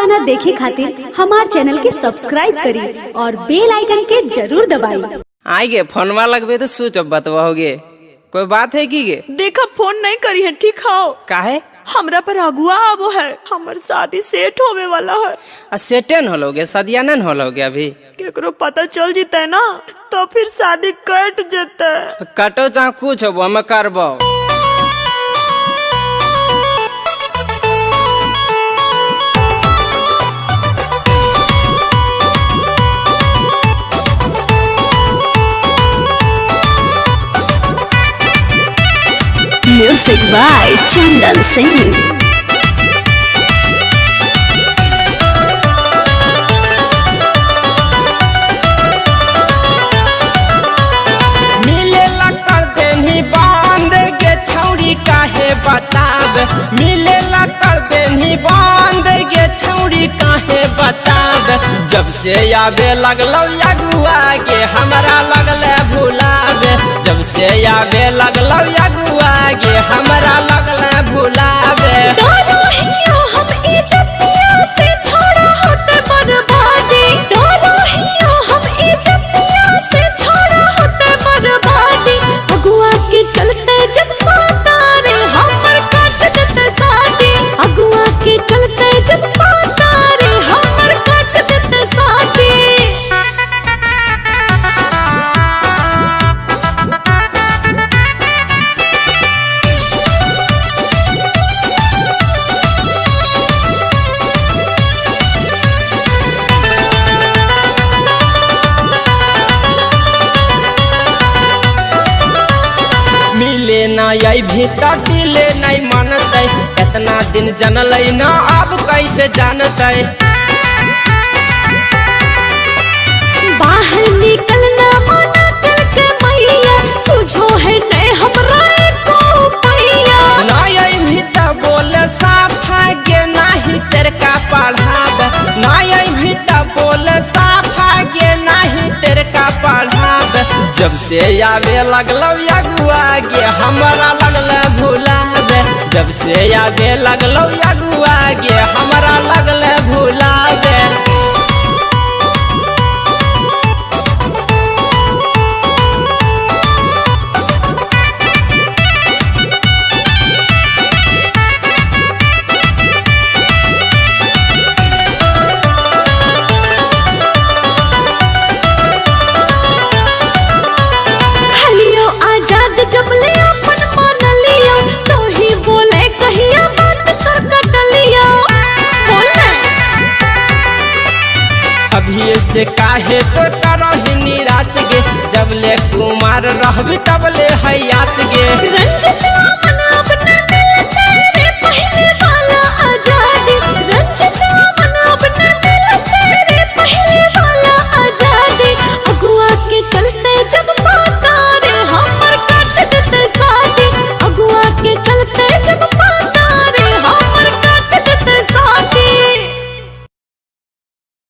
गाना देखे खातिर हमार चैनल के सब्सक्राइब करी और बेल आइकन के जरूर दबाई। आए गे फोनवा लगबे तो सोच अब बतवाओगे कोई बात है की गे? देखा फोन नहीं करी है, ठीक हो? काहे? हमरा पर अगुआ आबो है, हमर शादी सेट होवे वाला है। आ सेटन होलोगे, सदिया नन होलोगे अभी? केकरो पता चल जीते ना तो फिर शादी कट जेते। कटो चाहे कुछ होबो हम करबो। Music by Chandan Singh. मिलेला कर देनी बांध गे छौरी काहे बताब, मिलेला कर देनी बांध गे छौरी काहे बताब। जब से आवे लगलो अगुआ गे हमरा लगले भुलावे, जब से आवे लगलो अगुआ गे हमरा लगले भुलावे। डरो हियो हम इज्जतिया से छोड़ा होते बर्बादी। डरो हियो हम इज्जतिया से छोड़ा होते बर्बादी। अगुआ के चलते जब पाता रे हमर कट देते शादी। अगुआ के चलते जब पाता रे हमर कट देते शादी। मिले ना आई भी दिले नहीं मनतै, इतना दिन जनलै ना अब कैसे जानतै। बाहर निकलना मना कल के मैया, सुझो है नहीं हमरा एको पैया। नय भी त बोले साफा गे नाही तेरे का पढ़ाब, नय भी त बोले साफा गे नाही तेरे का पढ़ाब। जब से आवे लगलो अगुआ गे हमरा लगले भुलावे, जब से आवे लगलो अगुआ गे हमरा लगले भुलावे। हलियो आजाद जब ले अपन मान लियो, तो ही बोले कहिया बात तोर कटलियो। बोल ना। अभी से काहे तो करही निराश गे, जब ले कुमार रहबी तब ले हयास गे। रंजित।